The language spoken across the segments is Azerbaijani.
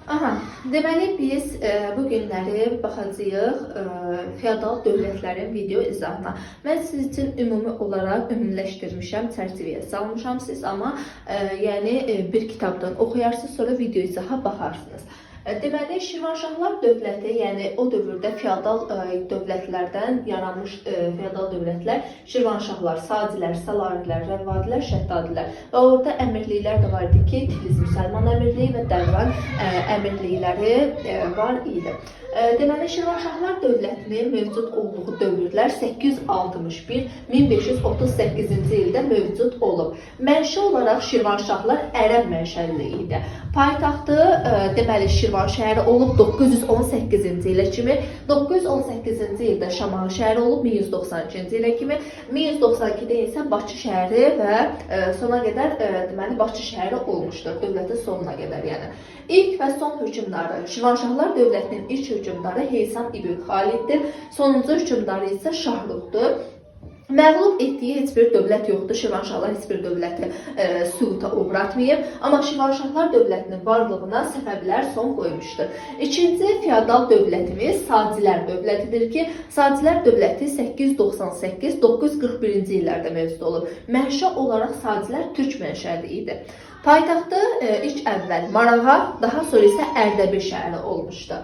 Aha, deməli biz bu günləri baxacağıq feodal dövlətlərin video izahına. Mən siz üçün ümumi olaraq ümumiləşdirmişəm, çərçivəyə salmışam siz, amma yəni bir kitabdan oxuyarsınız, sonra video izaha baxarsınız. Deməli Şirvanşahlar dövləti, yəni o dövrdə feodal dövlətlərdən yaranmış feodal dövlətlər Şirvanşahlar, Sacilər, Salarilər, Rəvadilər, Şəddadilər və orada əmirliklər də var idi ki, Tiflis Müsəlman Əmirliyi və Dərvan əmirlikləri var idi. Deməli Şirvanşahlar dövlətinin mövcud olduğu dövrlər 861-1538-ci ildə mövcud olub. Mənşə olaraq Şirvanşahlar ərəb mənşəli idi. Paytaxtı deməli Şirvan şəhəri olub 918-ci ilə kimi, 918-ci ildə Şamaxı şəhəri olub 1192-ci ilə kimi, 1192-də isə Bakı şəhəri və sona qədər deməli Bakı şəhəri olmuşdur, dövlətin sonuna qədər yəni. İlk və son hökmdarı Şirvanşahlar dövlətinin ilk hökmdarı Heysam İbn Xaliddir. Sonuncu hökmdarı isə Şahruxdur. Məğlub etdiyi heç bir dövlət yoxdur. Şirvanşahlar heç bir dövləti süquta uğratmayıb. Amma Şirvanşahlar dövlətinin varlığına Səfəvilər son qoymuşdur. İkinci feodal dövlətimiz Sacilər dövlətidir ki, Sacilər dövləti 898-941-ci illərdə mövcud olub. Mənşə olaraq Sacilər türk mənşəli idi. Paytaxtı ilk əvvəl Marağa, daha sonra isə Ərdəbil şəhəri olmuşdu.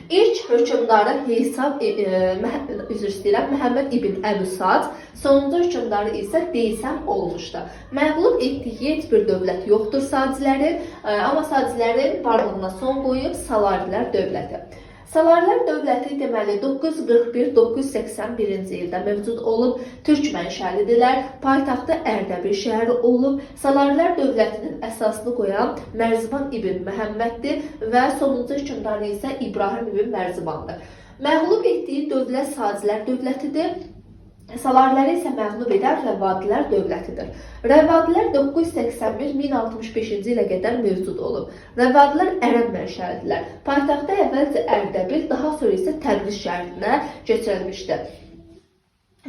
İlk hökmdarı Heysam, üzr istəyirəm, Məhəmməd ibn Əbu Sad, sonuncu hökmdarı isə Deysəm olmuşdu. Məğlub etdiyi heç bir dövlət yoxdur Sacilərin, amma Sacilərin varlığına son qoyub Salarilər dövləti. Salarilər dövləti deməli 941-981-ci ildə mövcud olub, türk mənşəlidirlər. Paytaxtı Ərdəbil şəhəri olub. Salarilər dövlətinin əsasını qoyan Mərziban ibn Məhəmməddir və sonuncu hökmdarı isə İbrahim ibn Mərzibandır. Məğlub etdiyi dövlət Sacilər dövlətidir. Salariləri isə məğlub edən Rəvadilər dövlətidir. Rəvadilər 981-1065-ci ilə qədər mövcud olub. Rəvadilər ərəb mənşəlidirlər. Paytaxtı əvvəlcə Ərdəbil, daha sonra isə Təbriz şəhərinə keçirilmişdir.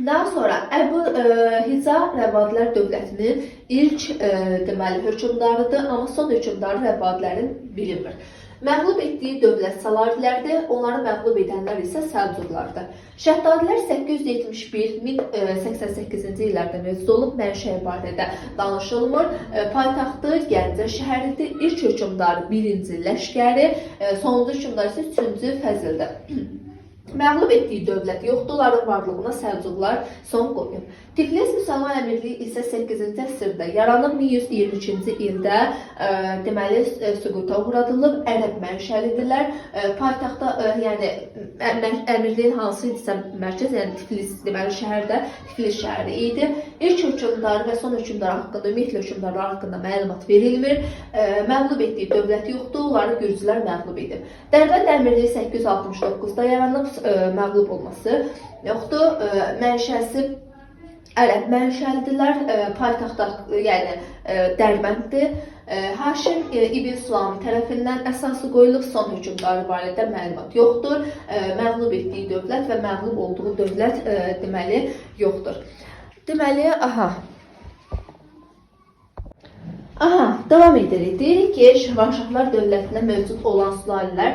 Daha sonra Əbu Hica Rəvadilər dövlətinin ilk deməli hökmdarıdır, amma son hökmdarı Rəvadilərin bilinmir. Məğlub etdiyi dövlət Salarilərdir, onları məğlub edənlər isə Səlcuqlardır. Şəddadilər 871-1088-ci illərdə mövcud olub, mənşəyi barədə danışılmır. Paytaxtı Gəncə şəhəridir. İlk hökmdarı 1-ci Ləşkəri, sonuncu hökmdar isə 3-cü Fəzildir. Məğlub etdiyi dövlət yoxdur, onların varlığına Səlcuqlar son qoyub. Tiflis Müsəlman Əmirliyi isə 8-ci əsrdə yaranıb, 1122-ci ildə deməli süquta uğradılıb, ərəb mənşəlidirlər. Paytaxtda yəni əmirliyin hansı idisə mərkəz, yəni Tiflis deməli şəhərdə Tiflis şəhəri idi. İlk hökmdarı və son hökmdarı haqqında, ümumiyyətlə hökmdarlar haqqında məlumat verilmir. Məğlub etdiyi dövlət yoxdur, onları gürcülər məğlub edib. Dərbənd Əmirliyi 869-da yaranıb, məğlub olması yoxdur. Mənşəsi ərəb mənşəlidirlər. Paytaxtda yəni Dərbənddir. Haşim İbn Sulami tərəfindən əsası qoyulub, son hökmdarı barədə məlumat yoxdur. Məğlub etdiyi dövlət və məğlub olduğu dövlət deməli yoxdur. Deməli, aha. Aha, davam edirik. Deyirik ki, Şirvanşahlar dövlətində mövcud olan sülalələr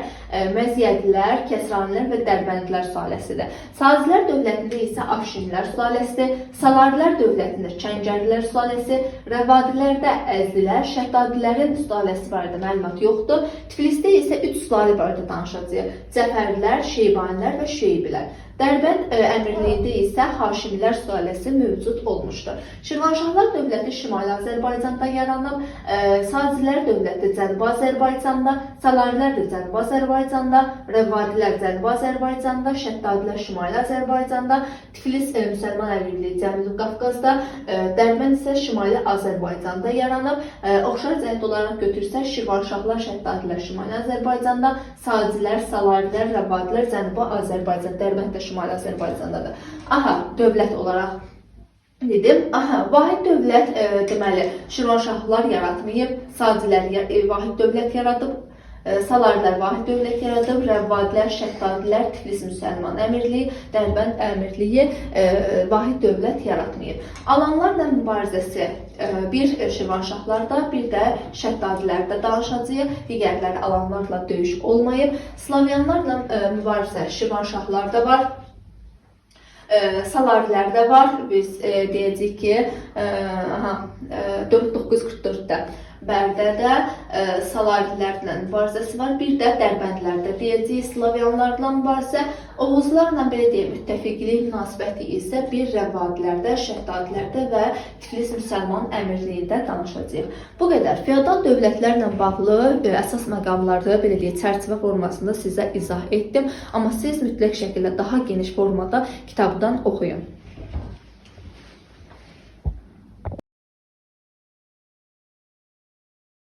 Məziyyədilər, Kəsranilər və Dərbəndlər sülaləsidir. Sazilər dövlətində isə Afşinlər sülaləsidir. Salarilər dövlətində Çəngərlilər sülaləsi, Rəvadilərdə Əzdilər, Şəddadilərin sülaləsi barədə məlumat yoxdur. Tiflisdə isə 3 sülalə barədə danışacağıq. Cəfərlilər, Şeybanilər və Şeybilər. Dərbənd əmirliyində isə Haşimilər sülaləsi mövcud olmuşdur. Şirvanşahlar dövləti Şimali Azərbaycanda yaranıb, Sazilər dövləti Cənubi Azərbaycanda, Salarilər də Cənubi Azərbaycanda, Rəvadilər Cənubi Azərbaycanda, Şəddadilər Şimali Azərbaycanda, Tiflis Müsəlman Əmirliyi Cənubi Qafqazda, Dərbənd isə Şimali Azərbaycanda yaranıb. Oxşar cəhət olaraq götürsək, Şirvanşahlar, Şəddadilər Şimali Azərbaycanda, Sazilər, Salarilər, Rəvadilər Cənubi Azərbaycan, Dərbənd də Şimali Azərbaycandadır. Aha, dövlət olaraq dedim. Aha, vahid dövlət deməli Şirvanşahlar yaratmayıb, Sazilər vahid dövlət yaradıb. Salarilər vahid dövlət yaradıb, Rəvvadilər, Şəddadilər, Tiflis Müsəlman Əmirliyi, Dərbənd Əmirliyi vahid dövlət yaratmayıb. Alanlarla mübarizəsi bir Şirvanşahlarda, bir də Şəddadilərdə danışacağıq. Digərləri alanlarla döyüş olmayıb. Slavyanlarla mübarizə Şirvanşahlarda var. Salarilərdə var. Biz deyəcəyik ki, aha, 944-də Bərdədə Salarilərlə mübarizəsi var. Bir də Dərbəndlərdə deyəcəyik Slavyanlarla mübarizə, Oğuzlarla belə deyək müttəfiqlik münasibəti isə bir Rəvadilərdə, Şəddadilərdə və Tiflis Müsəlman Əmirliyində danışacağıq. Bu qədər. Feodal dövlətlərlə bağlı əsas məqamları belə deyək çərçivə formasında sizə izah etdim. Amma siz mütləq şəkildə daha geniş formada kitabdan oxuyun.